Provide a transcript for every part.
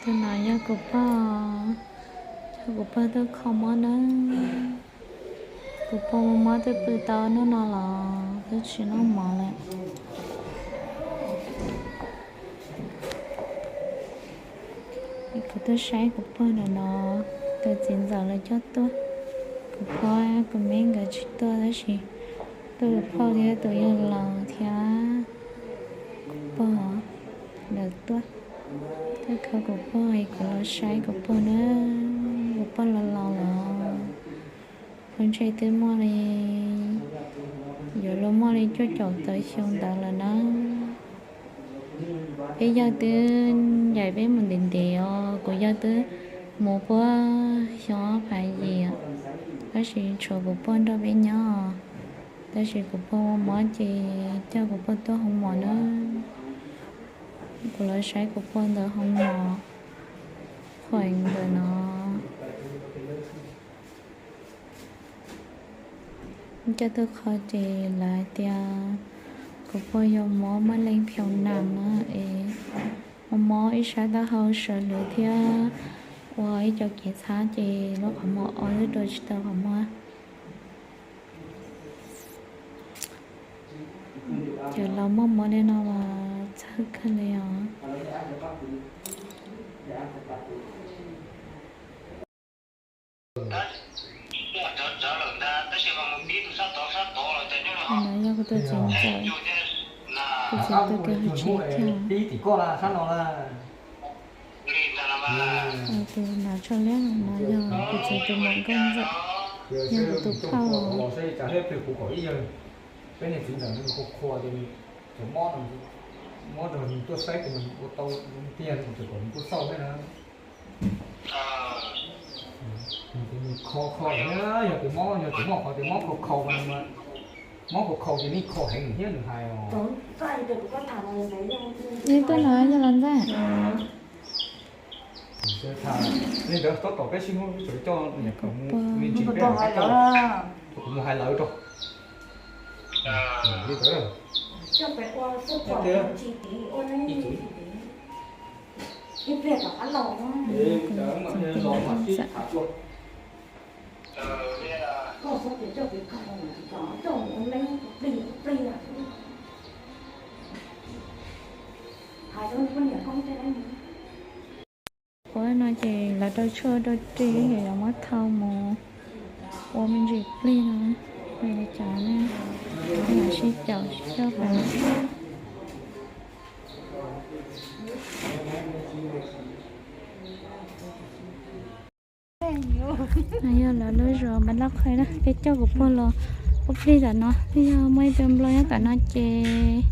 Tus no yog kuv pog, coj kuv pog tuaj kho mob na. Kuv pog muaj mob twb pw tau hnub no los twb tsis noj mov lawm. Kuv tuaj saib kuv pog ntawm no, tus txiv ntxawm lawv coj tuaj. Kuv pog kuv me nkawd tsis tuaj tab sis tuaj kuv pog thiab tus yawg laus thiab kuv pog lawv tuaj. Tuaj kho kuv pog es kuv los saib kuv pog na. Kuv pog los laus lawm, kuv ntshe twb muaj li, yuav luag muaj li cuaj caum tawm xyoo ntawd lawm na. Peb yawg twb ncaim peb mus ntev ntev os, kuv yawg twb mus puag xyoo ob phav yim, tab sis tshuav kuv pog nrog peb nyob. Tab sis kuv pog ua mob ces coj kuv pog tuaj hoo mom na. Kuv los saib kuv pog ntawm hoo mom Khuaim ntawm no. Coj tuaj kho ces lawv hais tias kuv pog yog mob mab leej phaum nam na es mob mob ib sab taub hau sawv lawv thiab ua ib co kev txhab ces lub qhov muag o twb rau tsis tau qhov muag. Cov laus muaj mob li no los txhawj kawg li os. No yog kuv tus txiv ntxawm, kuv txiv tus kws hauv tsev kiag. Tus hnav tsho liab no yog kuv txiv tus muam nkauj ntxawm, yog kuv tus phauj. Peb niag txiv ntawm nws qhuas qhuas ces cov mob no, mob rau nws tuaj saib ces nws ua tau tiag, ces kom nws tuaj xauj thiab na. Nws kho kho thiab, yog tias mob, yog tias mob qhov tias mob khaus khaus mas, mob khaus khaus ces nej kho heev thiab nws hais os. Ib tuaj no yog los ntxawm. Li ntawd tab tom peb sib hlub peb tseem coj niam kom mus me ntsis peb hais, kuv mus hais lawv rau. Li ntawd. Ib pliag kom qab los, los mas sib tham tuaj. Ua no ces lawv rau tshuaj rau ris es yuav muab thau mus ua me ntsis plig no. Li cas ne, sib caum sib coj pais. No yog lawv lub zos Npab Laj Qhais na, peb coj kuv pog los ua plig tom no. Twb yog muaj ib tug nplo nyob tom no ces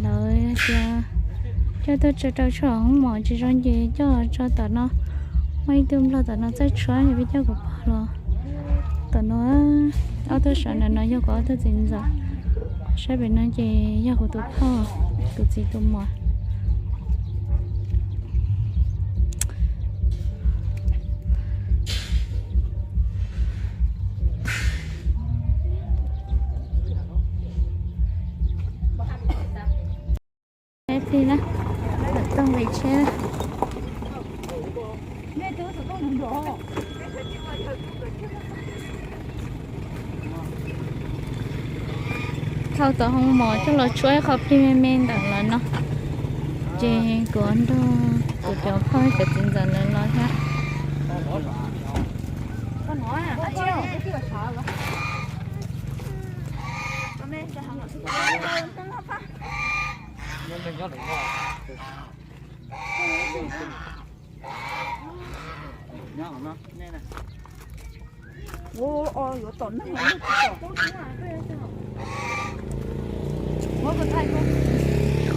lawv tias coj tuaj tso rau tshuaj hoob mom tsis zoo ces coj tso tom no. Muaj ib tug nplo tom no txawj tshuab ces peb coj kuv pog los tom no. Ob tug sawv ntawm no yog kuv ob tug txiv ntxawm, sab pem no ces yog kuv tus phauj, kuv txiv tus muam. Tsheb plig na, lawv toog pem tsheb na. Thau tom hoob mom coj los tshuab ib qho plig me me ntawm lawv no, ces kuv nrog kuv cov phauj cov txiv ntxawm lawv los thiab.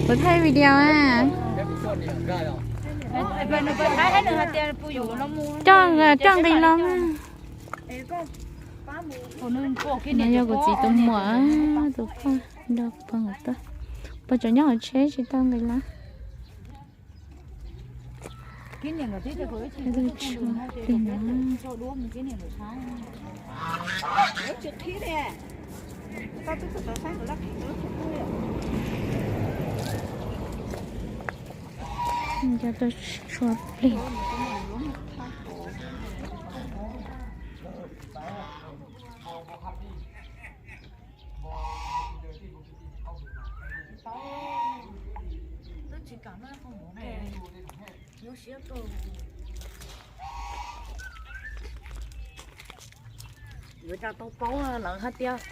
Kuv thaij video a. Coj, coj nqis los mas. No yog kuv txiv tus muam, tus phauj nrog pog nkawd tuaj. Pog tseem nyob hauv tsheb tsis tau nqis los. Tus tshuab plig no. Cov tuaj tshua plig. Yuav tau paub lawv hais tias,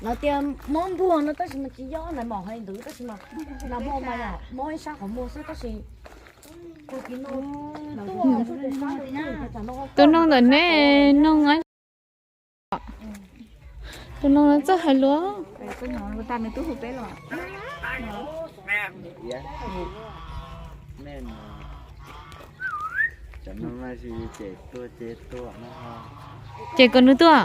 lawv tias mob npuag no tab sis mas tsis yog, lawv mam hais ntawd tab sis mas lawv mob mas yog mob ib sab qhov muag xwb tab sis tus no ntawm nej no, tus no txawj hais lus. Ces kom nws tuaj.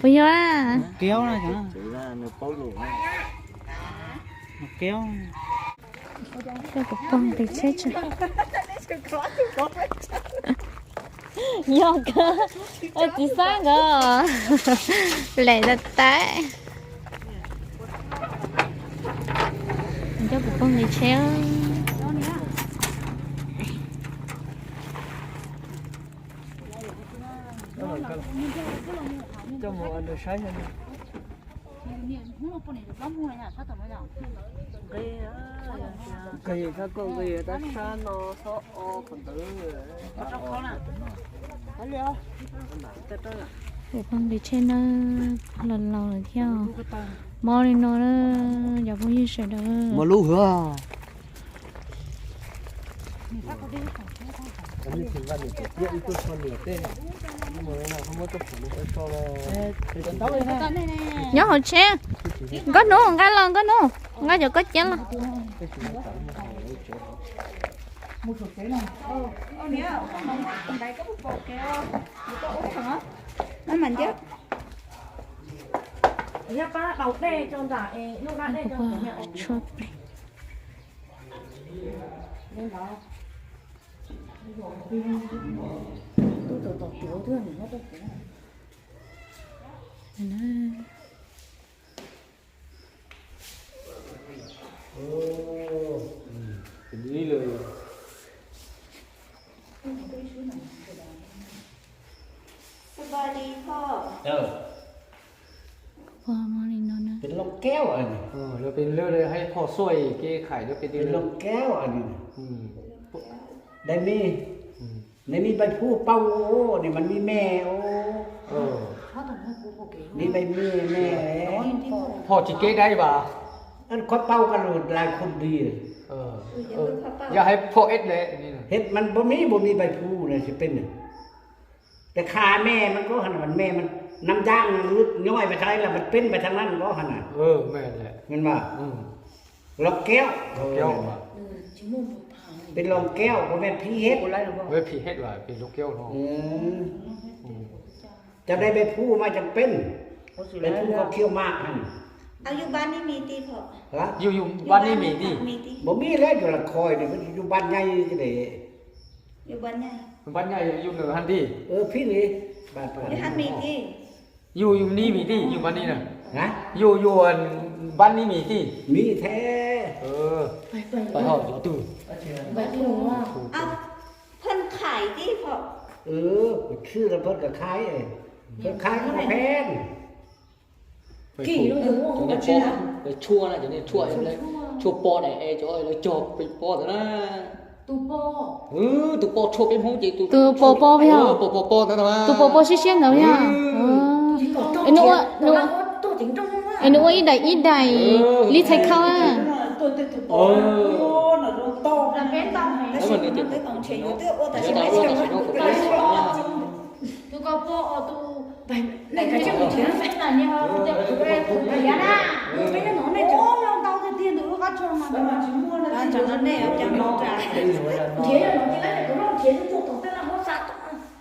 Puas yog? Coj kuv pog nqis tsheb tso. Yog kawg, txiv xab nkawd lem tas tas. Coj kuv pog nqis tsheb. Kuv pog nqis tsheb na, los laus lawm thiab. Mob li no na, cov phooj ywg sawv daws. Nyob hauv tsheb. Nkauj hnub nqa los, nkauj hnub nqa cov koj cev los. Tshuab plig. Pog mob li no na. Peb lub, lawv peb lub hais phom xuaij kev khaim lawv peb lub. Nws me npais phu paub, nws mas me me os. Me npais me me. Phom tsis kev dai vas. Koj paub koj lus lais khum di. Yog hais phom ej le. Hej mas npaum me npaum me npais phu na tsis peb na. Tes kha me mas koj hais mas me mas nam dang nyob pais thaum ib los mas peb pais thaum nan koj hais na. Me mas. Los kev, peb los kev, kuv me phi het, phi het los peb los kev no. Cov dai npais phu mas cov peb, npais phu koj khiav mas. Yus, yus npab nib mis tij. Npaum me le cov los khoi, yus npab nyai li. Npab nyai yus nws hab tij. Phib li. Yus, yus nib mis tij, yus npab nib na. Yus, yus npab nib mis tij. Mis thiab. Pais hauj cov twg? Phab khais tij, phab khais, phab khais phem. Cov niag tshuaj na, cov niag tshuaj, tshuaj poj na, cov lawv cog peb poj ntawd na. Tus pos pos, pos pos ntawd na. Tus pos pos siab siab ntawd yog. Es nws ua ib daim ib daim li txhais khau na.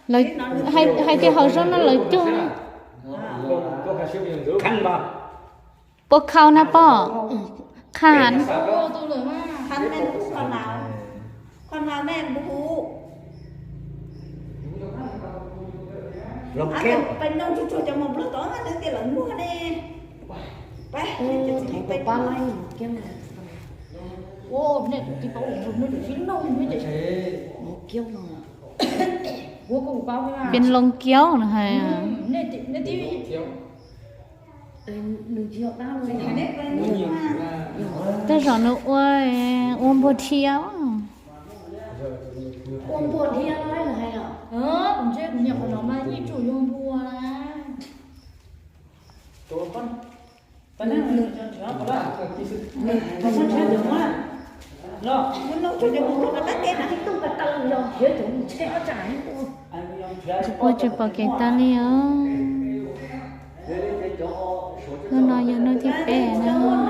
Lawv hais tias hauv zog no lawv cog. Puas khau na pog? Khau. Peb noj tsuag tsuag cov mos nplog tod, lawv tias lawv muag ne. Peb, peb pab laib kiag na. Ua, nej tus tij paub zoo, nej tus tib noj, nej tus kiaub no. Ua, koj paub, Pin Loo Kiaub no hais. Tej zaum nws ua, ua npuag dhia. Ua npuag dhia, kuv ntsia kuv niam qhov no mas yeej tsum yog npuag na. Tsis pom kev tag li os. Hnub no yog hnub thib peb na.